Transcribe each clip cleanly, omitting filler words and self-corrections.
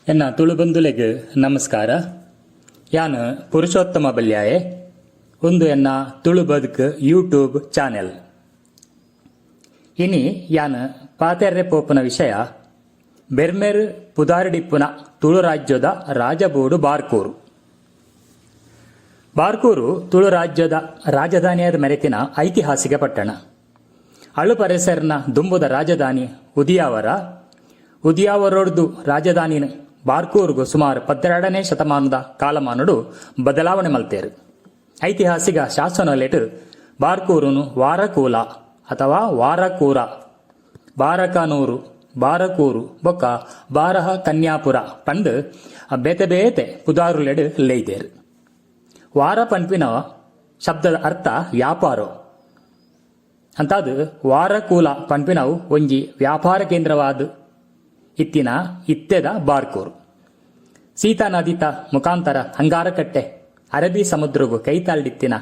ಎನ್ನ ತುಳು ಬಂಧುಲೆಗ್ ನಮಸ್ಕಾರ. ಯಾನ್ ಪುರುಷೋತ್ತಮ ಬಲ್ಯಾಯೆ. ಉಂದು ಎನ್ನ ತುಳು ಬದುಕು ಯೂಟ್ಯೂಬ್ ಚಾನೆಲ್. ಇನಿ ಯಾನ್ ಪಾತೆರ್ರೆ ಪೋಪುನ ವಿಷಯ ಬೆರ್ಮೆರ್ ಪುದಾರ್ಡಿಪ್ಪುನ ತುಳು ರಾಜ್ಯೊದ ರಾಜಬೂಡು ಬಾರ್ಕೂರು. ಬಾರ್ಕೂರು ತುಳು ರಾಜ್ಯೊದ ರಾಜಧಾನಿಯಾದ್ ಮೆರೆತಿನ ಐತಿಹಾಸಿಕ ಪಟ್ಟಣ. ಅಳುಪರೆಸರ್ನ ದುಂಬುದ ರಾಜಧಾನಿ ಉದಿಯಾವರ. ಉದಿಯಾವರೊಡ್ದು ರಾಜಧಾನಿನ್ ಬಾರ್ಕೂರುಗು ಸುಮಾರ್ ಪದ್ರಾಡನೇ ಶತಮಾನದ ಕಾಲಮಾನೊಡು ಬದಲಾವಣೆ ಮಲ್ತೆರ್. ಐತಿಹಾಸಿಕ ಶಾಸನೊಲೆಡ್ ಬಾರ್ಕೂರುನು ವಾರಕೂಲ ಅಥವಾ ವಾರಕೂರ, ಬಾರಕನೂರು, ಬಾರಕೂರು ಬೊಕ್ಕ ಬಾರಹ ಕನ್ಯಾಪುರ ಪಂದ್ ಬೇತೆ ಬೇತೆ ಪುದಾರುಲೆಡ್ ಲೆಯ್ದೆರ್. ವಾರ ಪನ್ಪಿನ ಶಬ್ದದ ಅರ್ಥ ವ್ಯಾಪಾರೊ. ಅಂತಾದ್ ವಾರಕೂಲ ಪನ್ಪಿನವು ಒಂಜಿ ವ್ಯಾಪಾರ ಕೇಂದ್ರವಾದ್ ಇತ್ತಿನ ಇತ್ತೆದ ಬಾರ್ಕೂರು. ಸೀತಾ ನದಿತ ಮುಖಾಂತರ ಅಂಗಾರಕಟ್ಟೆ ಅರಬ್ಬಿ ಸಮುದ್ರೊಗು ಕೈತಾಲ್ಡಿತ್ತಿನ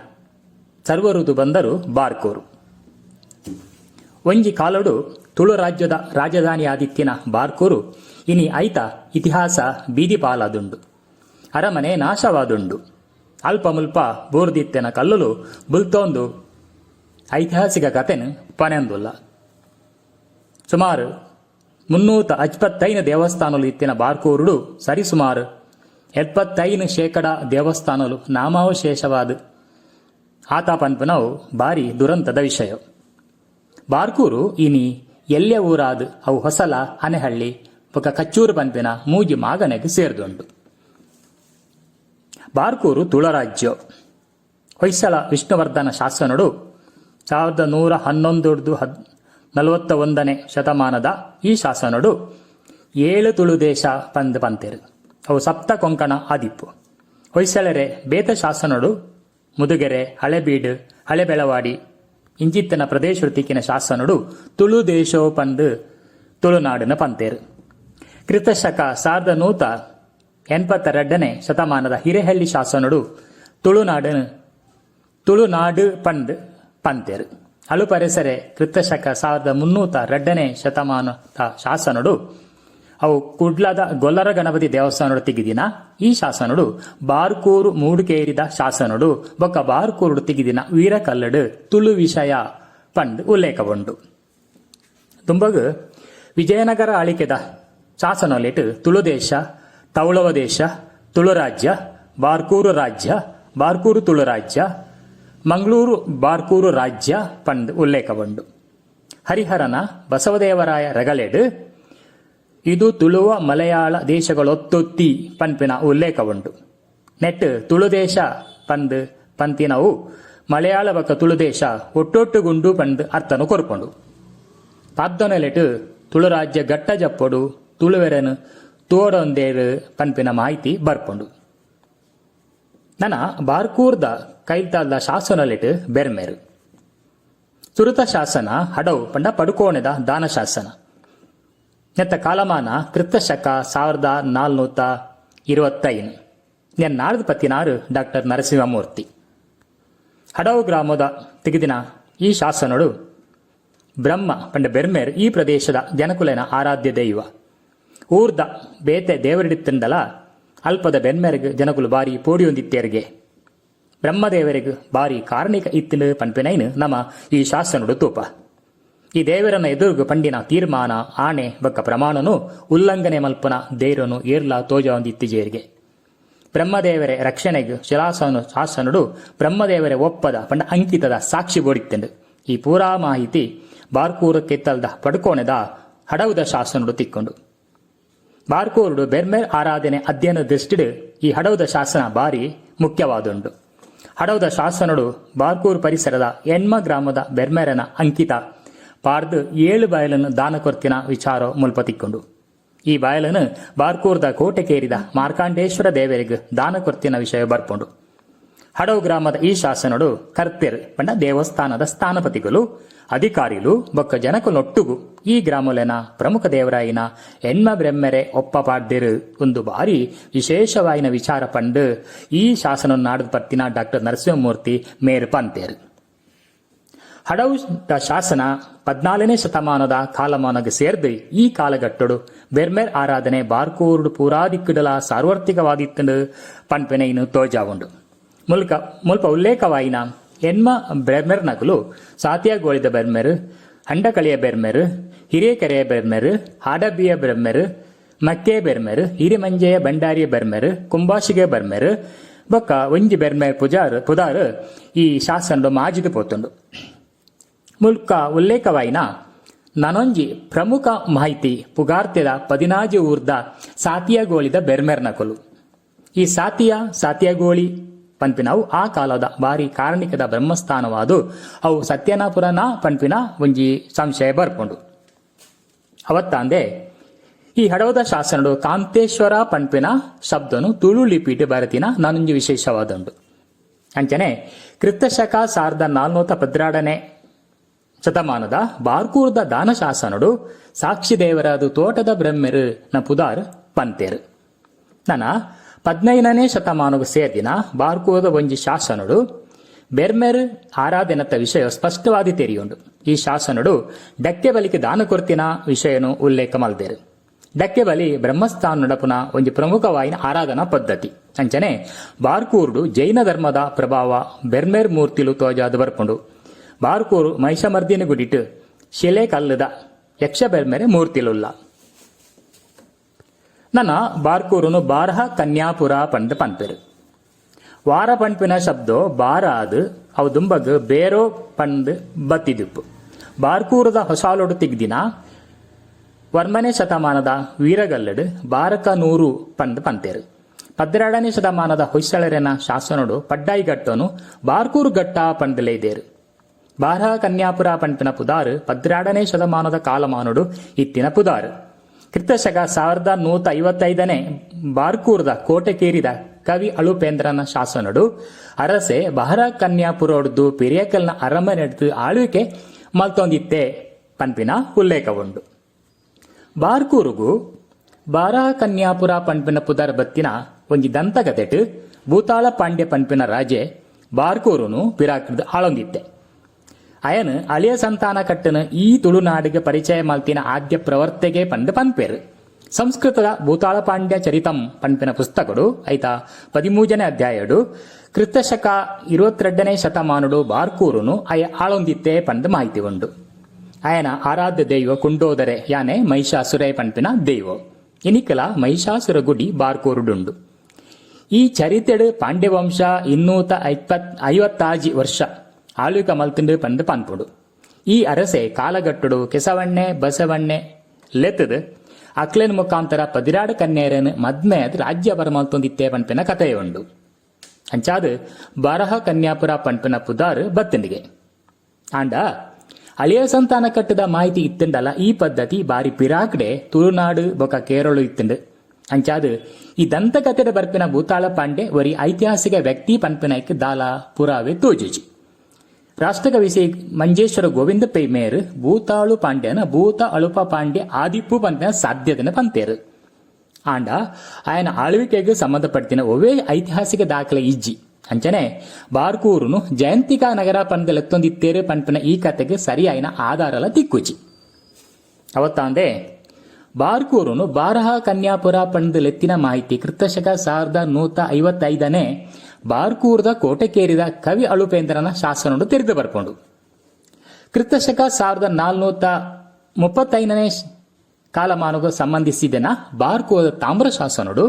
ಸರ್ವಋತು ಬಂದರು ಬಾರ್ಕೂರು. ಒಂಜಿ ಕಾಲೊಡು ತುಳು ರಾಜ್ಯದ ರಾಜಧಾನಿ ಆದಿತ್ತಿನ ಬಾರ್ಕೂರು ಇನಿ ಐತ ಇತಿಹಾಸ ಬೀದಿ ಪಾಲಾದುಂಡು. ಅರಮನೆ ನಾಶವಾದುಂಡು. ಅಲ್ಪ ಮುಲ್ಪ ಬೂರ್ದಿತ್ತಿನ ಕಲ್ಲುಲು ಬುಲ್ತೊಂದು ಐತಿಹಾಸಿಕ ಕತೆನ್ ಪನೆಂದುಲ್ಲ. ಸುಮಾರು ಮುನ್ನೂತ ಅಜ್ಪತ್ತೈನ್ ದೇವಸ್ಥಾನಲು ಇತ್ತಿನ ಬಾರ್ಕೂರುಡು ಸರಿಸುಮಾರು 75% ದೇವಸ್ಥಾನಲು ನಾಮಾವಶೇಷವಾದ ಆತ ಪನ್ಪುನವು ಬಾರಿ ದುರಂತದ ವಿಷಯ. ಬಾರ್ಕೂರು ಇನಿ ಎಲ್ಯ ಊರಾದ್ ಅವು ಹೊಸಲ, ಅನೆಹಳ್ಳಿ ಬೊಕ ಕಚ್ಚೂರು ಪನ್ಪಿನ ಮೂಜಿ ಮಾಗಣೆಗ್ ಸೇರ್ದುಂಡು. ಬಾರ್ಕೂರು ತುಳರಾಜ್ಯ. ಹೊಯ್ಸಳ ವಿಷ್ಣುವರ್ಧನ ಶಾಸನಡು 1111 41ನೇ ಶತಮಾನದ ಈ ಶಾಸನಡು ಏಳು ತುಳು ದೇಶ ಪಂದ್ ಪಂತೆರ್. ಅವು ಸಪ್ತ ಕೊಂಕಣ ಆದಿಪ್ಪು. ಹೊಯ್ಸಳರೆ ಬೇತ ಶಾಸನಡು ಮುದುಗೆರೆ, ಹಳೆಬೀಡು, ಹಳೆಬೆಳವಾಡಿ ಇಂಚಿತ್ತನ ಪ್ರದೇಶ ತಿಕ್ಕಿನ ಶಾಸನಡು ತುಳು ದೇಶೋ ಪಂದ್ ತುಳುನಾಡಿನ ಪಂತೇರು. ಕ್ರಿಸ್ತಶಕ 1182ನೇ ಶತಮಾನದ ಹಿರೇಹಳ್ಳಿ ಶಾಸನಡು ತುಳುನಾಡನು ತುಳುನಾಡು ಪಂದ್ ಪಂತೇರು. ಅಳು ಪರಿಸರೆ ಕ್ರಿಸ್ತಶಕ 1302ನೇ ಶತಮಾನದ ಶಾಸನಡು, ಅವು ಕುಡ್ಲದ ಗೊಲ್ಲರ ಗಣಪತಿ ದೇವಸ್ಥಾನಡು ತಿಗಿದಿನ ಈ ಶಾಸನಡು, ಬಾರ್ಕೂರು ಮೂಡುಕೇರಿದ ಶಾಸನಡು ಬೊಕ್ಕ ಬಾರ್ಕೂರುಡು ತಿಗಿದಿನ ವೀರಕಲ್ಲಡು ತುಳು ವಿಷಯ ಪಂದ್ ಉಲ್ಲೇಖವುಂಡು. ದುಂಬಗ್ ವಿಜಯನಗರ ಆಳಿಕೆದ ಶಾಸನೊಲೆಟ್ ತುಳು ದೇಶ, ತೌಳವ ದೇಶ, ತುಳು ರಾಜ್ಯ, ಬಾರ್ಕೂರು ರಾಜ್ಯ, ಬಾರ್ಕೂರು ತುಳು ರಾಜ್ಯ, ಮಂಗಳೂರು ಬಾರ್ಕೂರು ರಾಜ್ಯ ಪಂದ್ ಉಲ್ಲೇಖವುಂಡು. ಹರಿಹರನ ಬಸವದೇವರಾಯ ರಗಳೆಡ್ ಇದು ತುಳುವ ಮಲಯಾಳ ದೇಶಗಳೊತ್ತೊತ್ತಿ ಪನ್ಪಿನ ಉಲ್ಲೇಖವುಂಡು. ನೆಟ್ ತುಳು ದೇಶ ಪಂದ್ ಪಂತಿನವು ಮಲಯಾಳ ಬೊಕ್ಕ ತುಳು ದೇಶ ಒಟ್ಟೊಟ್ಟುಗುಂಡು ಪಂದ್ ಅರ್ಥನು ಕೊರ್ಪುಂಡು. ಪಾದ್ದೊನೆಲೆಟ್ ತುಳು ರಾಜ್ಯ ಗಟ್ಟ ಜಪ್ಪೊಡು, ತುಳುವೆರನು ತೋಡೊಂದೇರು ಪನ್ಪಿನ ಮಾಹಿತಿ ಬರ್ಪುಂಡು. ನನ ಬಾರ್ಕೂರ್ದ ಕೈತಾಲ್ದ ಶಾಸನಲೆಟ್ ಬೆರ್ಮೆರು. ಸುರುತ ಶಾಸನ ಹಡವು ಪಂಡ ಪಡುಕೋಣೆದ ದಾನ ಶಾಸನ. ನೆತ್ತ ಕಾಲಮಾನ ಕ್ರಿಸ್ತಶಕ 1425. ನಾಡ್ದು ಪತ್ತಿನಾರು ಡಾಕ್ಟರ್ ನರಸಿಂಹಮೂರ್ತಿ. ಹಡವು ಗ್ರಾಮದ ತೆಗೆದಿನ ಈ ಶಾಸನಡು ಬ್ರಹ್ಮ ಪಂಡ ಬೆರ್ಮೆರ್ ಈ ಪ್ರದೇಶದ ಜನಕುಲೆನ ಆರಾಧ್ಯ ದೈವ. ಊರ್ದ ಬೇತೆ ದೇವರಿಡಿತ್ತಂಡಲ ಅಲ್ಪದ ಬೆನ್ಮೆರ್ಗ್ ಜನಕುಲು ಬಾರಿ ಪೋಡಿಯೊಂದಿತ್ತೇರ್ಗೆ. ಬ್ರಹ್ಮದೇವರಿಗೆ ಬಾರಿ ಕಾರಣಿಕ ಇತ್ತಿನ ಪನ್ಪಿನೈನ್ ನಮ ಈ ಶಾಸನಡು ತೂಪ. ಈ ದೇವರನ್ನ ಎದುರುಗು ಪಂಡಿನ ತೀರ್ಮಾನ, ಆಣೆ ಬೊಕ್ಕ ಪ್ರಮಾಣನು ಉಲ್ಲಂಘನೆ ಮಲ್ಪನ ದೇರನು ಏರ್ಲಾ ತೋಜೊಂದಿತ್ತಿಜೇರಿಗೆ. ಬ್ರಹ್ಮದೇವರ ರಕ್ಷಣೆಗೆ ಶಿಲಾಸನು ಶಾಸನಡು ಬ್ರಹ್ಮದೇವರ ಒಪ್ಪದ ಪಂಡ ಅಂಕಿತದ ಸಾಕ್ಷಿ ಬೋಡಿತ್ತಂಡು. ಈ ಪೂರಾ ಮಾಹಿತಿ ಬಾರ್ಕೂರು ಕೆತ್ತಲ್ದ ಪಡ್ಕೋಣೆದ ಹಡವುದ ಶಾಸನಡು ತಿಕ್ಕೊಂಡು. ಬಾರ್ಕೂರುಡು ಬೆರ್ಮೆರ್ ಆರಾಧನೆ ಅಧ್ಯಯನ ದೃಷ್ಟಿಡು ಈ ಹಡವುದ ಶಾಸನ ಬಾರಿ ಮುಖ್ಯವಾದುಂಡು. ಹಡವುದ ಶಾಸನಡು ಬಾರ್ಕೂರು ಪರಿಸರದ ಎಣ್ಮ ಗ್ರಾಮದ ಬೆರ್ಮೆರನ ಅಂಕಿತ ಪಾರ್ದು ಏಳು ಬಾಯಲನ್ನು ದಾನ ಕೊರ್ತಿನ ವಿಚಾರ ಮುಲ್ಪ ತಿಕ್ಕೊಂಡು. ಈ ಬಾಯಲನ್ನು ಬಾರ್ಕೂರ್ದ ಕೋಟೆಕೇರಿದ ಮಾರ್ಕಾಂಡೇಶ್ವರ ದೇವರಿಗೆ ದಾನ ಕೊರ್ತಿನ ವಿಷಯ ಬರ್ಪುಂಡು. ಹಡವು ಗ್ರಾಮದ ಈ ಶಾಸನಡು ಕರ್ತೆರ್ ಪಂಡ ದೇವಸ್ಥಾನದ ಸ್ಥಾನಪತಿಗಳು, ಅಧಿಕಾರಿಲು ಬೊಕ್ಕ ಜನಕುಲೊಟ್ಟುಗು ಈ ಗ್ರಾಮಲೆನ ಪ್ರಮುಖ ದೇವರಾಯಿನ ಎನ್ಮ ಬ್ರಹ್ಮೆರೆ ಒಪ್ಪ ಪಾಡ್ದಿರು. ಒಂದು ಬಾರಿ ವಿಶೇಷವಾಯಿನ ವಿಚಾರ ಪಂಡು ಈ ಶಾಸನ ನಾಡದ ಪತ್ತಿನ ಡಾಕ್ಟರ್ ನರಸಿಂಹಮೂರ್ತಿ ಮೇರ್ ಪಂತೇರು. ಹಡವು ಶಾಸನ 14ನೇ ಶತಮಾನದ ಕಾಲಮಾನಗ್ ಸೇರ್ದ್ ಈ ಕಾಲಘಟ್ಟೊಡು ಬೆರ್ಮೆರ್ ಆರಾಧನೆ ಬಾರ್ಕೂರುಡು ಪೂರಾ ದಿಕ್ಕುಡಲ ಸಾರ್ವತ್ರಿಕವಾದಿತ್ತುಂಡು ಪನ್ಪಿನ ಇನ್ನು ತೋಜಾವುಂಡು. ಮುಲ್ಕ ಮುಲ್ಪ ಉಲ್ಲೇಖವಾಯಿನ ಎನ್ಮ ಬೆರ್ಮೆರ್ನಕುಲು ಸಾತಿಯಗೋಳಿದ ಬೆರ್ಮೆರ್, ಹಂಡಕಳಿಯ ಬೆರ್ಮೆರ್, ಹಿರೇಕೆರೆಯ ಬೆರ್ಮೆರ್, ಹಾಡಬಿಯ ಬೆರ್ಮೆರ್, ಮಕ್ಕೆ ಬೆರ್ಮೆರ್, ಹಿರಿಮಂಜೆಯ ಭಂಡಾರಿಯ ಬೆರ್ಮೆರ್, ಕುಂಬಾಶಿಗೆ ಬೆರ್ಮೆರ್, ಬೊಕ್ಕ ಒಂಜಿ ಬೆರ್ಮೆರ್ ಪುಜಾರ್ ಪುದಾರ್ ಈ ಶಾಸನಡು ಮಾಜಿದ್ ಪೋತುಂಡು. ಮುಲ್ಕ ಉಲ್ಲೇಖವಾಯಿನ ನನೊಂಜಿ ಪ್ರಮುಖ ಮಾಹಿತಿ ಪುಗಾರ್ತೆದ ಪದಿನಾಜಿ ಊರ್ದ ಸಾತಿಯಗೋಳಿದ ಬೆರ್ಮೆರ್ನಕುಲು. ಈ ಸಾತಿಯ ಸಾತಿಯಗೋಳಿ ಪನ್ಪಿನವು ಆ ಕಾಲದ ಬಾರಿ ಕಾರಣಿಕದ ಬ್ರಹ್ಮಸ್ಥಾನವಾದು ಅವು ಸತ್ಯನಾಪುರನ ಪನ್ಪಿನ ಒಂಜಿ ಸಂಶಯ ಬರ್ಪುಂಡು. ಅವತ್ತಾಂದೆ ಈ ಹಡವದ ಶಾಸನಡು ಕಾಂತೇಶ್ವರ ಪನ್ಪಿನ ಶಬ್ದನು ತುಳು ಲಿಪಿಟ್ ಬರತಿನ ನನೊಂಜಿ ವಿಶೇಷವಾದುಂಡು. ಅಂಚನೆ ಕ್ರಿಸ್ತಶಕ 1412ನೇ ಶತಮಾನದ ಬಾರ್ಕೂರ್ದ ದಾನಶಾಸನಡು ಸಾಕ್ಷಿ ದೇವರಾದ ತೋಟದ ಬ್ರಹ್ಮೆರು ನ ಪುದಾರ್ ಪಂತೇರು. ನನ 15ನೇ ಶತಮಾನకు ಸೇರ್ದಿನ ಬಾರ್ಕೂರ್ದ ಒಂಜಿ ಶಾಸನಡು ಬೆರ್ಮೆರ್ ಆರಾಧನೆತ ವಿಷಯ ಸ್ಪಷ್ಟವಾದಿ ತೆರಿಯುಂಡು. ಈ ಶಾಸನಡು ಡಕ್ಕೆ ಬಲಿಗೆ ದಾನ ಕೊರ್ತಿನ ವಿಷಯನು ಉಲ್ಲೇಖ ಮಲ್ದೇರು. ಡಕ್ಕೆ ಬಲಿ ಬ್ರಹ್ಮಸ್ಥಾನ ನಡಪುನ ಒಂಜಿ ಪ್ರಮುಖವಾಯಿನ ಆರಾಧನಾ ಪದ್ಧತಿ. ಅಂಚನೆ ಬಾರ್ಕೂರುಡು ಜೈನ ಧರ್ಮದ ಪ್ರಭಾವ ಬೆರ್ಮೆರ್ ಮೂರ್ತಿಲು ತೋಜಾದ ಬರ್ಪುಂಡು. ಬಾರ್ಕೂರು ಮಹಿಷಮರ್ದಿನ ಗುಡಿಟ್ ಶಿಲೆ ಕಲ್ಲದ ಯಕ್ಷ ಬೆರ್ಮೆರೆ ಮೂರ್ತಿಲುಲ್ಲ. ನನ್ನ ಬಾರ್ಕೂರುನು ಬಾರಹ ಕನ್ಯಾಪುರ ಪಂದ್ ಪನ್ಪೆರು. ವಾರ ಪನ್ಪಿನ ಶಬ್ದೋ ಬಾರ ಅದು ಅವು ದುಂಬಗ್ ಬೇರೋ ಪಂದ್ ಬತ್ತಿದಿಪ್ಪು. ಬಾರ್ಕೂರದ ಹೊಸಾಲೊಡು ತಿಗ್ದಿನ ವರ್ಮನೆ ಶತಮಾನದ ವೀರಗಲ್ಲಡು ಬಾರಕ ನೂರು ಪಂದ್ ಪಂತೇರು. 12ನೇ ಶತಮಾನದ ಹೊಯ್ಸಳರೆನ ಶಾಸನಡು ಪಡ್ಡಾಯಿ ಘಟ್ಟನು ಬಾರ್ಕೂರು ಘಟ್ಟ ಪಂದಲೇದೇರು. ಬಾರಹ ಕನ್ಯಾಪುರ ಪನ್ಪಿನ ಪುದಾರು 12ನೇ ಶತಮಾನದ ಕಾಲಮಾನುಡು ಇತ್ತಿನ ಪುದಾರು. ಕ್ರಿಸ್ತಶಕ 1155ನೇ ಬಾರ್ಕೂರ್ದ ಕೋಟೆಕೇರಿದ ಕವಿ ಅಳುಪೇಂದ್ರನ ಶಾಸನಡು ಅರಸೆ ಬಹರ ಕನ್ಯಾಪುರೊಡ್ದು ಪಿರಿಯಕಲ್ನ ಅರಮನೆಡ್ದು ಆಳ್ವಿಕೆ ಮಲ್ತೊಂದಿತ್ತೆ ಪನ್ಪಿನ ಉಲ್ಲೇಖವುಂಡು. ಬಾರ್ಕೂರುಗು ಬಾರಹ ಕನ್ಯಾಪುರ ಪನ್ಪಿನ ಪುದರ್ ಬತ್ತಿನ ಒಂಜಿ ದಂತಕತೆಟ್ ಭೂತಾಳ ಪಾಂಡ್ಯ ಪನ್ಪಿನ ರಾಜೆ ಬಾರ್ಕೂರುನು ಪಿರಾಕ್ದ್ ಆಳೊಂದಿತ್ತೆ. ಅಯನ್ ಅಳಿಯ ಸಂತಾನ ಕಟ್ಟನ ಈ ತುಳುನಾಡಿಗೆ ಪರಿಚಯ ಮಲ್ತಿನ ಆದ್ಯ ಪ್ರವರ್ತೆಗೆ ಪಂದ್ ಪನ್ಪೇರು. ಸಂಸ್ಕೃತದ ಭೂತಾಳ ಪಾಂಡ್ಯ ಚರಿತಂ ಪನ್ಪಿನ ಪುಸ್ತಕಡು ಐತ 13ನೇ ಅಧ್ಯಾಯಡು ಕ್ರಿಸ್ತಶಕ 22ನೇ ಶತಮಾನುಡು ಬಾರ್ಕೂರುನು ಅಯ ಆಳೊಂದಿತ್ತೆ ಪಂದ್ ಮಾಹಿತಿ ಉಂಡು. ಅಯನ ಆರಾಧ್ಯ ದೈವ ಕುಂಡೋದರೆ ಯಾನೆ ಮಹಿಷಾಸುರೆ ಪನ್ಪಿನ ದೈವ. ಇನಿಕಲ ಮಹಿಷಾಸುರ ಗುಡಿ ಬಾರ್ಕೂರುಡುಂಡು. ಈ ಚರಿತೆಡು ಪಾಂಡ್ಯವಂಶ 256 ವರ್ಷ ಆಳ್ವಿಕ ಮಲ್ತುಂಡು ಪಂದ್ ಪನ್ಪುಂಡು. ಈ ಅರಸೆ ಕಾಲಗಟ್ಟುಡು ಕೆಸವಣ್ಣೆ ಬಸವಣ್ಣೆ ಲೆತ್ತದು ಅಕ್ಲೆನ್ ಮುಖಾಂತರ ಪದಿರಾಡು ಕನ್ಯರನ್ ಮದ್ಮೆ ಅದು ರಾಜ್ಯ ಬರಮಲ್ತೊಂದಿತ್ತೆ ಪನ್ಪಿನ ಕಥೆಯುಂಡು. ಅಂಚಾದ್ ಬಾರಹ ಕನ್ಯಾಪುರ ಪನ್ಪಿನ ಪುದಾರ್ ಬತ್ತಂಡಿಗೆ. ಆಂಡ ಅಳಿಯ ಸಂತಾನ ಕಟ್ಟದ ಮಾಹಿತಿ ಇತ್ತಂಡಲ ಈ ಪದ್ಧತಿ ಬಾರಿ ಪಿರಾಕ್ಡೆ ತುಳುನಾಡು ಬೊಕ ಕೇರಳು ಇತ್ತಂಡು. ಅಂಚಾದ್ ಈ ದಂತಕಥೆದ ಬರ್ಪಿನ ಭೂತಾಳ ಪಾಂಡೆ ಒರಿ ಐತಿಹಾಸಿಕ ವ್ಯಕ್ತಿ ಪನ್ಪಿನೈಕ್ ದಾಲ ಪುರಾವೆ ತೋಜುಜಿ. ರಾಷ್ಟ್ರಕವಿ ಶ್ರೀ ಮಂಜೇಶ್ವರ ಗೋವಿಂದ ಪೈ ಮೇರ್ ಭೂತಾಳು ಪಾಂಡ್ಯನ ಭೂತ ಅಳುಪ ಪಾಂಡ್ಯ ಆದಿಪ್ಪು ಪನ್ಪಿನ ಸಾಧ್ಯತೆನ ಪಂತೇರು. ಆಂಡ ಆಯನ ಆಳ್ವಿಕೆಗೆ ಸಂಬಂಧಪಡ್ತಿನ ಒವೇ ಐತಿಹಾಸಿಕ ದಾಖಲೆ ಇಜ್ಜಿ. ಅಂಚನೆ ಬಾರ್ಕೂರುನು ಜಯಂತಿಕಾ ನಗರ ಪಂದಲೆತ್ತೊಂದಿತ್ತೇರು ಪನ್ಪಿನ ಈ ಕತೆಗೆ ಸರಿಯಾಯಿನ ಆಧಾರಲ ತಿಕ್ಕುಜಿ. ಅವತ್ತಾಂದೆ ಬಾರ್ಕೂರುನು ಬಾರಹ ಕನ್ಯಾಪುರ ಪಂದಲೆತ್ತಿನ ಮಾಹಿತಿ ಕ್ರಿಸ್ತಶಕ 1155ನೇ ಬಾರ್ಕೂರ್ದ ಕೋಟೆಕೇರಿದ ಕವಿ ಅಳುಪೇಂದ್ರನ ಶಾಸನಡು ತೆರೆದು ಬರ್ಪುಂಡು. ಕ್ರಿಸ್ತಶಕ 1435ನೇ ಕಾಲಮಾನಗೂ ಸಂಬಂಧಿಸಿದನ ಬಾರ್ಕೂರದ ತಾಮ್ರ ಶಾಸನಡು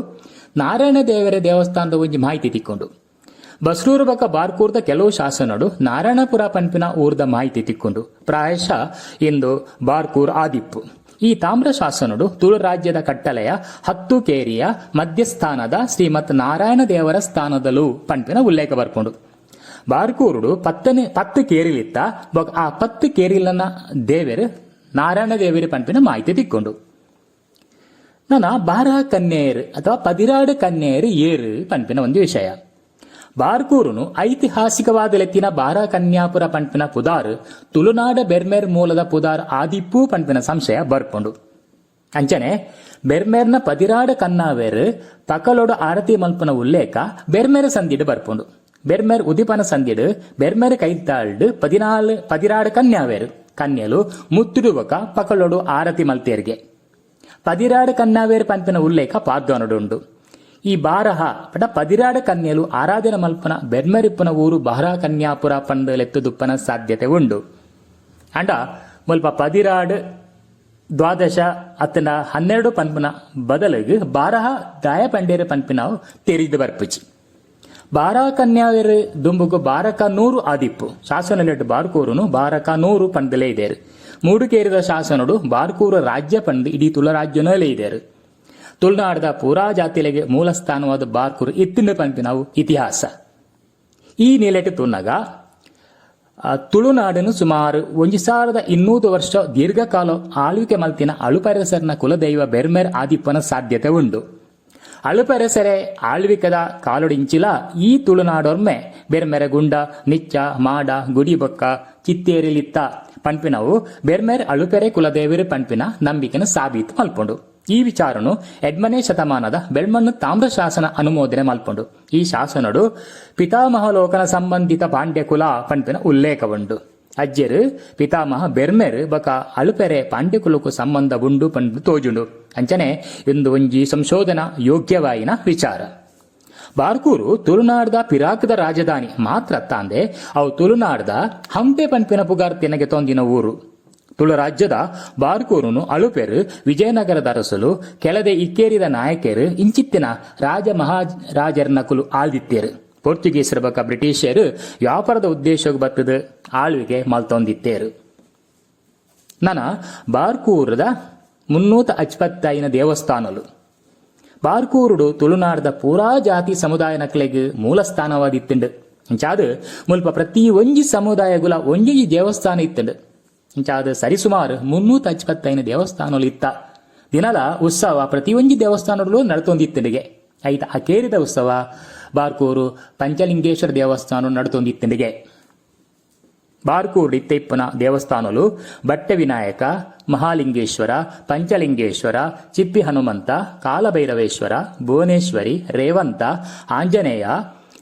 ನಾರಾಯಣ ದೇವರ ದೇವಸ್ಥಾನದ ಒಂಜಿ ಮಾಹಿತಿ ತಿಕ್ಕೊಂಡು. ಬಸ್ರೂರು ಬಕ ಬಾರ್ಕೂರ್ದ ಕೆಲವು ಶಾಸನಡು ನಾರಾಯಣಪುರ ಪನ್ಪಿನ ಊರ್ದ ಮಾಹಿತಿ ತಿಕ್ಕೊಂಡು. ಪ್ರಾಯಶಃ ಇಂದು ಬಾರ್ಕೂರ್ ಆದಿಪ್ಪು. ಈ ತಾಮ್ರ ಶಾಸನಡು ತುಳು ರಾಜ್ಯದ ಕಟ್ಟಲೆಯ 10 ಕೇರಿಯ ಮಧ್ಯಸ್ಥಾನದ ಶ್ರೀಮತ್ ನಾರಾಯಣ ದೇವರ ಸ್ಥಾನದಲ್ಲೂ ಪನ್ಪಿನ ಉಲ್ಲೇಖ ಬರ್ಪುಂಡು. ಬಾರ್ಕೂರುಡು 10 ಕೇರಿಲಿತ್ತ ಬೊಕ ಆ 10 ಕೇರಿಲನ ದೇವೆರ್ ನಾರಾಯಣ ದೇವರು ಪನ್ಪಿನ ಮಾಹಿತಿ ತಿಕ್ಕೊಂಡು. ನನ್ನ ಬಾರ ಕನ್ಯೇರ್ ಅಥವಾ ಪದಿರಾಡು ಕನ್ಯೇರ್ ಏರು ಪನ್ಪಿನ ಒಂದು ವಿಷಯ. ಬಾರ್ಕೂರುನು ಐತಿಹಾಸಿಕವಾದ ಲೆತ್ತಿನ ಬಾರ ಕನ್ಯಾಪುರ ಪನ್ಪಿನ ಪುದಾರ್ ತುಳುನಾಡ ಬೆರ್ಮೆರ್ ಮೂಲದ ಪುದಾರ್ ಆದಿಪ್ಪು ಪನ್ಪಿನ ಸಂಶಯ ಬರ್ಪುಂಡು. ಅಂಚನೆ ಬೆರ್ಮೆರ್ನ ಪದಿರಾಡ ಕನ್ನಾವೇರ್ ಪಕಲೊಡು ಆರತಿ ಮಲ್ಪುನ ಉಲ್ಲೇಖ ಬೆರ್ಮೆರ್ ಸಂದಿಡು ಬರ್ಪುಂಡು. Bermer ಉದಿಪನ ಸಂಧಿಡ್ ಬೆರ್ಮೆರ್ ಕೈತಾಲ್ಡ್ ಪದಿನಾಲ್ ಪದಿರಾಡ್ ಕನ್ಯಾವೆರ್ ಕನ್ಯೆಲು ಮುತ್ತುಡು ಬೊಕ ಪಕಳೊಡು ಆರತಿ ಮಲ್ತೆರ್ಗೆ. ಪದಿರಾಡ್ ಕನ್ಯಾವೆರ್ ಪನ್ಪಿನ ಉಲ್ಲೇಖ ಪಾಡ್ದನೊಡು ಉಂಡು. ಈ ಬಾರಹ ಪಂಡ ಪದಿರಾಡ್ ಕನ್ಯೆಲು ಆರಾಧನೆ ಮಲ್ಪುನ ಬೆರ್ಮೆರ್ ಇಪ್ಪುನ ಊರು ಬಾರಹ ಕನ್ಯಾಪುರ ಪಂದ್ ಲೆತ್ತುದುಪ್ಪನ ಸಾಧ್ಯತೆ ಉಂಡು. ಆಂಡ ಮುಲ್ಪ ಪದಿರಾಡ್ ದ್ವಾದಶ ಅತ್ತ್ಂಡ ಹನ್ನೆರಡು ಪನ್ಪುನ ಬದಲುಗ್ ಬಾರಹ ದಾಯೆ ಪಂಡೆರ್ ಪನ್ಪಿನವು ತೆರಿದ್ ಬರ್ಪುಜಿ. ಬಾರಹ ಕನ್ಯಾವೆರ್ ದುಂಬುಗು ಬಾರಕ ನೂರು ಆದಿಪ್ಪು. ಶಾಸನೊಲೆಡ್ ಬಾರ್ಕೂರುನು ಬಾರಕ ನೂರು ಪಂದ್ ಲೆಯ್ದೆರ್. ಮೂಡುಕೇರಿದ ಶಾಸನೊಡು ಬಾರ್ಕೂರು ರಾಜ್ಯ ಪಂದ್ ಇಡೀ ತುಳುರಾಜ್ಯೊನೇ ಲೆಯ್ದೆರ್. ತುಳುನಾಡ್ದ ಪೂರಾ ಜಾತಿಲೆಗ್ ಮೂಲಸ್ಥಾನವಾದ್ ಬಾರ್ಕೂರು ಇತ್ತ್ಂಡ್ ಪನ್ಪಿನವು ಇತಿಹಾಸ. ಈ ನಿಲೆಟ್ ತೂನಗ ತುಳುನಾಡುನ್ ಸುಮಾರ್ 1200 ವರ್ಷ ದೀರ್ಘಕಾಲ ಆಳ್ವಿಕೆ ಮಲ್ತಿನ ಅಳುಪರಸರ್ನ ಕುಲದೈವ ಬೆರ್ಮೆರ್ ಆದಿಪ್ಪುನ ಸಾಧ್ಯತೆ ಉಂಡು. ಅಳುಪರಸರೆ ಆಳ್ವಿಕೆದ ಕಾಲೊಡಿಂಚಿಲ ಈ ತುಳುನಾಡೊರ್ಮೆ ಬೆರ್ಮೆರೆ ಗುಂಡ, ನಿಚ್ಚ, ಮಾಡ, ಗುಡಿ ಬೊಕ್ಕ ಚಿತ್ತೇರಿಲಿತ್ತ ಪನ್ಪಿನವು ಬೆರ್ಮೆರ್ ಅಳುಪೆರೆ ಕುಲದೇವೆರ್ ಪನ್ಪಿನ ನಂಬಿಕೆನ್ ಸಾಬೀತ್ ಮಲ್ಪುಂಡು. ಈ ವಿಚಾರೊನು ಎಡ್ಮನೇ ಶತಮಾನದ ಬೆಳ್ಮಣ್ಣು ತಾಮ್ರಶಾಸನ ಅನುಮೋದನೆ ಮಲ್ಪುಂಡು. ಈ ಶಾಸನೊಡು ಪಿತಾಮಹಲೋಕನ ಸಂಬಂಧಿತ ಪಾಂಡ್ಯಕುಲ ಪನ್ಪಿನ ಉಲ್ಲೇಖ ಉಂಡು. ಅಜ್ಜೆರ್ ಪಿತಾಮಹ ಬೆರ್ಮೆರ್ ಬೊಕ ಅಳುಪೆರೆ ಪಾಂಡ್ಯಕುಲೊಕು ಸಂಬಂಧ ಉಂಡು ಪಂದ್ ತೋಜುಂಡು. ಅಂಚನೆ ಉಂದು ಒಂಜಿ ಸಂಶೋಧನಾ ಯೋಗ್ಯವಾಯಿನ ವಿಚಾರ. ಬಾರ್ಕೂರು ತುಳುನಾಡ್ದ ಪಿರಾಕ್ದ ರಾಜಧಾನಿ ಮಾತ್ರ ಅತ್ತಾಂದೆ ಅವು ತುಳುನಾಡ್ದ ಹಂಪೆ ಪನ್ಪಿನ ಪುಗಾರ್ತೆನ್ ಗೆತೊಂದಿನ ಊರು. ತುಳು ರಾಜ್ಯದ ಬಾರ್ಕೂರುನು ಅಳುಪೆರ್, ವಿಜಯನಗರದ ಅರಸುಲು, ಕೆಲದೆ ಇಕ್ಕೇರಿದ ನಾಯಕೆರ್ ಇಂಚಿತ್ತಿನ ರಾಜ ಮಹಾರಾಜೆರ್ನಕುಲು ಆಲ್ದಿತ್ತೆರ್. ಪೋರ್ಚುಗೀಸೆರ್ ಬೊಕ್ಕ ಬ್ರಿಟಿಷೆರ್ ವ್ಯಾಪಾರದ ಉದ್ದೇಶೊಗು ಬತ್ತ್ದ್ ಆಳ್ವಿಕೆ ಮಲ್ತೊಂದಿತ್ತೆರ್. ನನ ಬಾರ್ಕೂರುದ ಮುನ್ನೂತ ಅಜ್ಪತ್ತೈನ್ ದೇವಸ್ಥಾನೊಲು. ಬಾರ್ಕೂರುಡು ತುಳುನಾಡ್ದ ಪೂರಾ ಜಾತಿ ಸಮುದಾಯನಕ್ಲೆಗ್ ಮೂಲಸ್ಥಾನವಾದಿತ್ತ್ಂಡ್. ಅಂಚಾದ್ ಮುಲ್ಪ ಪ್ರತಿ ಒಂಜಿ ಸಮುದಾಯಗುಲ ಒಂಜೊಂಜಿ ದೇವಸ್ಥಾನ ಇತ್ತ್ಂಡ್. ಇಂಚಾದ್ ಸರಿಸುಮಾರ್ ಮುನ್ನೂತ ಅಜ್ಪತ್ತೈನ್ ದೇವಸ್ಥಾನೊಲು ಇತ್ತ. ದಿನಲ ಉತ್ಸವ ಪ್ರತಿಯೊಂಜಿ ದೇವಸ್ಥಾನೊಡುಲು ನಡತೊಂದಿತ್ತ್ಂಡ್ಗೆ. ಐತ ಅಕೇರಿದ ಉತ್ಸವ ಬಾರ್ಕೂರು ಪಂಚಲಿಂಗೇಶ್ವರ ದೇವಸ್ಥಾನೊಡು ನಡತೊಂದಿತ್ತ್ಂಡ್ಗೆ. ಬಾರ್ಕೂರ್ಡ್ ಇತ್ತೆ ಇಪ್ಪುನ ದೇವಸ್ಥಾನೊಲು ಬಟ್ಟೆ ವಿನಾಯಕ, ಮಹಾಲಿಂಗೇಶ್ವರ, ಪಂಚಲಿಂಗೇಶ್ವರ, ಚಿಪ್ಪಿ ಹನುಮಂತ, ಕಾಲಭೈರವೇಶ್ವರ, ಭುವನೇಶ್ವರಿ, ರೇವಂತ, ಆಂಜನೇಯ,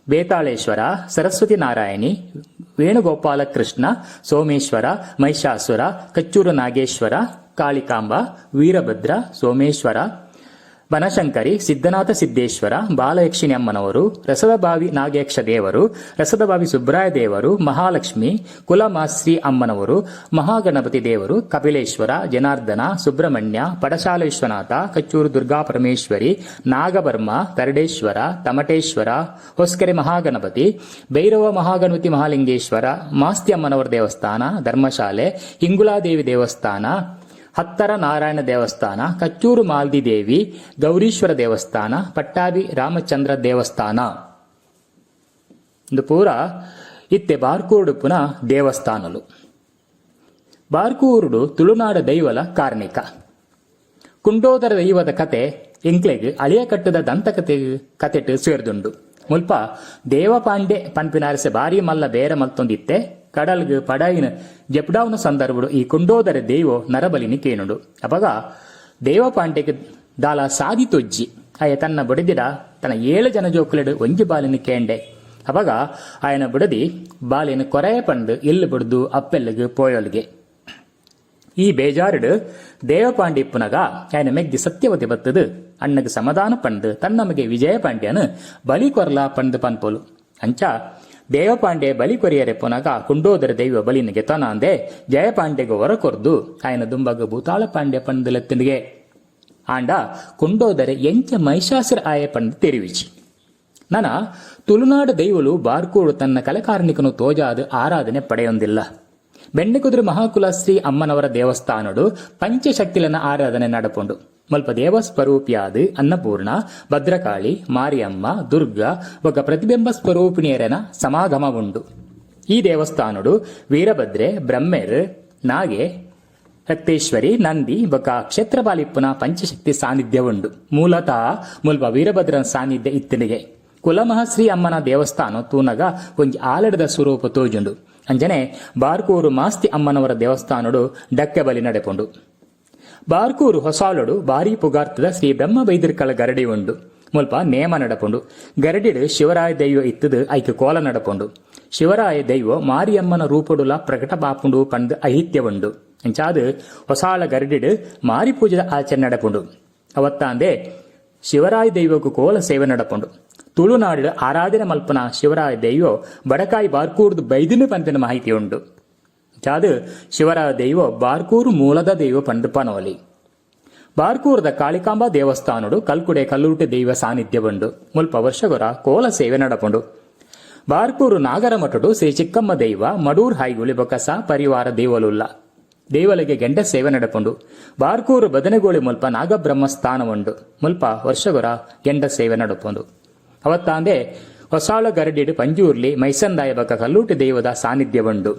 ಬೇತಾಳೇಶ್ವರ, ಸರಸ್ವತಿ ನಾರಾಯಣಿ, ವೇಣುಗೋಪಾಲ ಕೃಷ್ಣ, ಸೋಮೇಶ್ವರ, ಮಹಿಷಾಸುರ, ಕಚ್ಚೂರು ನಾಗೇಶ್ವರ, ಕಾಳಿಕಾಂಬ, ವೀರಭದ್ರ, ಸೋಮೇಶ್ವರ, ಬನಶಂಕರಿ, ಸಿದ್ಧನಾಥ ಸಿದ್ದೇಶ್ವರ, ಬಾಲಯಕ್ಷಿಣಿ ಅಮ್ಮನವರು, ರಸದಬಾವಿ ನಾಗಯಕ್ಷ ದೇವರು, ರಸದಬಾವಿ ಸುಬ್ರಾಯ ದೇವರು, ಮಹಾಲಕ್ಷ್ಮಿ, ಕುಲಮಾಶ್ರೀ ಅಮ್ಮನವರು, ಮಹಾಗಣಪತಿ ದೇವರು, ಕಪಿಲೇಶ್ವರ, ಜನಾರ್ದನ, ಸುಬ್ರಹ್ಮಣ್ಯ, ಪಡಶಾಲ ವಿಶ್ವನಾಥ, ಕಚ್ಚೂರು ದುರ್ಗಾ ಪರಮೇಶ್ವರಿ, ನಾಗಬರ್ಮ, ತರಡೇಶ್ವರ, ತಮಟೇಶ್ವರ, ಹೊಸ್ಕೆರೆ ಮಹಾಗಣಪತಿ, ಭೈರವ ಮಹಾಗಣಪತಿ ಮಹಾಲಿಂಗೇಶ್ವರ, ಮಾಸ್ತಿ ಅಮ್ಮನವರ ದೇವಸ್ಥಾನ, ಧರ್ಮಶಾಲೆ, ಹಿಂಗುಲಾದೇವಿ ದೇವಸ್ಥಾನ, ಹತ್ತರ ನಾರಾಯಣ ದೇವಸ್ಥಾನ, ಕಚ್ಚೂರು ಮಾಲ್ದಿ ದೇವಿ, ಗೌರೀಶ್ವರ ದೇವಸ್ಥಾನ, ಪಟ್ಟಾಭಿ ರಾಮಚಂದ್ರ ದೇವಸ್ಥಾನ. ಇಂದು ಪೂರ ಇತ್ತೆ ಬಾರ್ಕೂರುಡುಪ್ಪುನ ದೇವಸ್ಥಾನಲು. ಬಾರ್ಕೂರುಡು ತುಳುನಾಡ ದೈವಲ ಕಾರ್ಣಿಕ. ಕುಂಡೋದರ ದೈವದ ಕತೆ ಎಂಕ್ಲೆಗ್ ಅಳಿಯಕಟ್ಟದ ದಂತಕತೆ ಕತೆಟ್ ಸೇರ್ದುಂಡು. ಮುಲ್ಪ ದೇವಪಾಂಡೆ ಪನ್ಪಿನಾರಸೆ ಬಾರಿ ಮಲ್ಲ ಬೇರ ಮಲ್ತೊಂದಿತ್ತೆ. ಕಡಲ್ಗ್ ಪಡಾಯಿನ ಜೆಪ್ಡಾವುನ ಸಂದರ್ಭಡು ಈ ಕುಂಡೋದರ ದೈವೊ ನರಬಲಿನಿ ಕೇನುಂಡು. ಅಪಗ ದೇವಪಾಂಡೆಗ್ ದಾಲ ಸಾದಿ ತೊಜ್ಜಿ. ಆಯೆ ತನ್ನ ಬುಡೆದಿಡ ತನ್ನ ಏಳು ಜನ ಜೋಕುಲೆಡ್ ಒಂಜಿ ಬಾಲಿನ ಕೇಂಡೆ. ಅಪಗ ಆಯನ ಬುಡದಿ ಬಾಲಿನ ಕೊರೆ ಪಂದ್ ಇಲ್ಲ್ ಬುಡ್ದು ಅಪ್ಪೆಲ್ಗ್ ಪೋಯೊಲ್ಗೆ. ಈ ಬೇಜಾರುಡ್ ದೇವಪಾಂಡಿ ಇಪ್ಪುನಗ ಆಯನ ಮೆಗ್ದಿ ಸತ್ಯವತಿ ಬತ್ತದ್ ಅಣ್ಣಗ್ ಸಮಾಧಾನ ಪಂದ್ ತನ್ನ ಮಗೆ ವಿಜಯ ಪಾಂಡ್ಯನ್ ಬಲಿ ಕೊರ್ಲ ಪಂದ್ ಪನ್ಪೊಲು. ಅಂಚ ದೇವಪಾಂಡೆ ಬಲಿ ಕೊರಿಯರೆ ಪೋನಗ ಕುಂಡೋದರ ದೈವ ಬಲಿನ್ ಗೆತೊನಾಂದೆ ಜಯಪಾಂಡೆಗ್ ವರ ಕೊರ್ದು ಆಯನ ದುಂಬಗ್ ಭೂತಾಳ ಪಾಂಡ್ಯ ಪಂದ್ ಲೆತ್ತುಂಡುಗೆ. ಆಂಡ ಕುಂಡೋದರೆ ಎಂಚ ಮಹಿಷಾಸುರ ಆಯೆ ಪಂದ್ ತೆರಿವಿಜಿ. ನನ ತುಳುನಾಡು ದೈವಲು ಬಾರ್ಕೂಡು ತನ್ನ ಕಲೆಕಾರ್ನಿಕನು ತೋಜಾದ್ ಆರಾಧನೆ ಪಡೆಯೊಂದಿಲ್ಲ. ಬೆಣ್ಣೆಕುದುರು ಮಹಾಕುಲಶ್ರೀ ಅಮ್ಮನವರ ದೇವಸ್ಥಾನಡು ಪಂಚಶಕ್ತಿಲನ ಆರಾಧನೆ ನಡಪುಂಡು. ಮುಲ್ಪ ದೇವಸ್ವರೂಪಿಯಾದ್ ಅನ್ನಪೂರ್ಣ, ಭದ್ರಕಾಳಿ, ಮಾರಿಯಮ್ಮ, ದುರ್ಗಾ ಬೊಕ್ಕ ಪ್ರತಿಬಿಂಬ ಸ್ವರೂಪಿಣಿಯರೆನ ಸಮಾಗಮ ಉಂಡು. ಈ ದೇವಸ್ಥಾನಡು ವೀರಭದ್ರೆ, ಬ್ರಹ್ಮೆರ್, ನಾಗೆ, ರಕ್ತೇಶ್ವರಿ, ನಂದಿ ಬೊಕ್ಕ ಕ್ಷೇತ್ರಪಾಲಿಪ್ಪುನ ಪಂಚಶಕ್ತಿ ಸಾನ್ನಿಧ್ಯ ಉಂಡು. ಮೂಲತಃ ಮುಲ್ಪ ವೀರಭದ್ರನ ಸಾನ್ನಿಧ್ಯ ಇತ್ತನಿಗೆ. ಕುಲಮಹಶ್ರೀ ಅಮ್ಮನ ದೇವಸ್ಥಾನ ತೂನಗ ಒಂಜಿ ಆಲಡದ ಸ್ವರೂಪ ತೋಜುಂಡು. ಅಂಚನೆ ಬಾರ್ಕೂರು ಮಾಸ್ತಿ ಅಮ್ಮನವರ ದೇವಸ್ಥಾನಡು ಡಕ್ಕೆ ಬಲಿ ನಡೆಪುಂಡು. ಬಾರ್ಕೂರು ಹೊಸಾಲುಡು ಬಾರಿ ಪುಗಾರ್ತದ ಶ್ರೀ ಬ್ರಹ್ಮ ಬೈದಿರ್ಕಳ ಗರಡಿ ಉಂಡು. ಮುಲ್ಪ ನೇಮ ನಡಪುಂಡು. ಗರಡಿಡ್ ಶಿವರಾಯ ದೈವ ಇತ್ತುದ್ ಐಕ್ ಕೋಲ ನಡಪುಂಡು. ಶಿವರಾಯ ದೈವೊ ಮಾರಿಯಮ್ಮನ ರೂಪೊಡುಲ ಪ್ರಕಟ ಆಪುಂಡು ಪಂದ್ ಐಹಿತ್ಯ ಉಂಡು. ಅಂಚಾದ್ ಹೊಸಾಳ ಗರಡಿಡ್ ಮಾರಿಪೂಜೆದ ಆಚರಣೆ ನಡಪುಂಡು. ಅವತ್ತಾಂದೆ ಶಿವರಾಯ ದೈವೊಗು ಕೋಲ ಸೇವೆ ನಡಪುಂಡು. ತುಳುನಾಡ್ ಡ್ ಆರಾಧನೆ ಮಲ್ಪುನ ಶಿವರಾಯ ದೈವೊ ಬಡಕಾಯಿ ಬಾರ್ಕೂರ್ದ್ ಬೈದಿನಿ ಪನ್ಪಿನ ಮಾಹಿತಿ ಉಂಡು. ಅಂಚಾದ್ ಶಿವರಾಯ ದೈವೊ ಬಾರ್ಕೂರು ಮೂಲದ ದೈವೊ ಪಂದ್ ಪನೊಲಿ. ಬಾರ್ಕೂರುದ ಕಾಳಿಕಾಂಬಾ ದೇವಸ್ಥಾನೊಡು ಕಲ್ಕುಡೆ ಕಲ್ಲುರ್ಟಿ ದೈವ ಸಾನಿಧ್ಯ ಉಂಡು. ಮುಲ್ಪ ವರ್ಷಗೊರ ಕೋಲ ಸೇವೆ ನಡಪುಂಡು. ಬಾರ್ಕೂರು ನಾಗರ ಮಠೊಡು ಶ್ರೀ ಚಿಕ್ಕಮ್ಮ ದೈವ, ಮಡೂರ್ ಹಾಯ್ಗುಳಿ ಬೊಕ್ಕ ಸ ಪರಿವಾರ ದೈವೊಲುಲ್ಲ. ದೈವೊಲೆಗ್ ಗೆಂಡ ಸೇವೆ ನಡಪುಂಡು. ಬಾರ್ಕೂರು ಬದನೆಗೋಳಿ ಮುಲ್ಪ ನಾಗಬ್ರಹ್ಮ ಸ್ಥಾನ ಉಂಡು. ಮುಲ್ಪ ವರ್ಷಗೊರ ಗೆಂಡ ಸೇವೆ ನಡಪುಂಡು. ಅವತ್ತಾಂದೆ ಹೊಸಾಳ ಗರಡಿಡ್ ಪಂಜುರ್ಲಿ, ಮೈಸಂದಾಯ ಬೊಕ್ಕ ಕಲ್ಲುರ್ಟಿ ದೈವದ ಸಾನಿಧ್ಯ ಉಂಡು.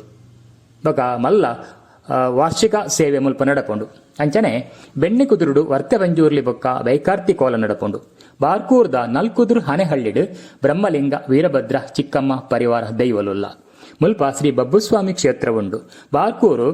ಬೊಕ ಮಲ್ಲ ವಾರ್ಷಿಕ ಸೇವೆ ಮುಲ್ಪ ನಡಪುಂಡು. ಅಂಚನೆ ಬೆನ್ನಿಕುದುರುಡು ವರ್ತೆ ಪಂಜುರ್ಲಿ ಬೊಕ್ಕ ಬೈಕಾರ್ತಿ ಕೋಲ ನಡಪುಂಡು. ಬಾರ್ಕೂರ್ದ ನಲ್ಕುದುರು ಹನೆಹಳ್ಳಿಡ್ ಬ್ರಹ್ಮಲಿಂಗ, ವೀರಭದ್ರ, ಚಿಕ್ಕಮ್ಮ ಪರಿವಾರ ದೈವೊಲುಲ್ಲ. ಮುಲ್ಪ ಶ್ರೀ ಬಬ್ಬುಸ್ವಾಮಿ ಕ್ಷೇತ್ರ ಉಂಡು. ಬಾರ್ಕೂರು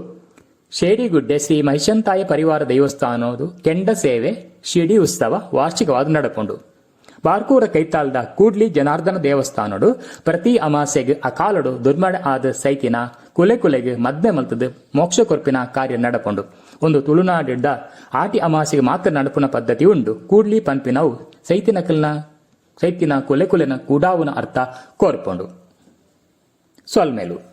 ಶೇಡಿಗುಡ್ಡೆ ಶ್ರೀ ಮಹಿಷಂತಾಯ ಪರಿವಾರ ದೈವಸ್ಥಾನೊಡು ಕೆಂಡ ಸೇವೆ, ಶಿಡಿ ಉತ್ಸವ ವಾರ್ಷಿಕವಾದ್ ನಡಪುಂಡು. ಬಾರ್ಕೂರ ಕೈತಾಲ್ದ ಕೂಡ್ಲಿ ಜನಾರ್ದನ ದೇವಸ್ಥಾನೊಡು ಪ್ರತಿ ಅಮಾಸೆಗ್ ಅಕಾಲೊಡು ದುರ್ಮರಣೆ ಆದ್ ಸೈತಿನ ಕುಲೆಕುಲೆಗ್ ಮದ್ಮೆ ಮಲ್ತ್ದ್ ಮೋಕ್ಷ ಕೊರ್ಪಿನ ಕಾರ್ಯ ನಡಪುಂಡು. ಉಂದು ತುಳುನಾಡ್ ದ ಆಟಿ ಅಮಾಸೆಗ್ ಮಾತ್ರ ನಡಪುನ ಪದ್ಧತಿ ಉಂಡು. ಕೂಡ್ಲಿ ಪನ್ಪಿನವು ಸೈತಿನಕಲ್ನ ಸೈತಿನ ಕುಲೆಕುಲೆನ ಕೂಡಾವುನ ಅರ್ಥ ಕೊರ್ಪುಂಡು. ಸೊಲ್ಮೆಲು.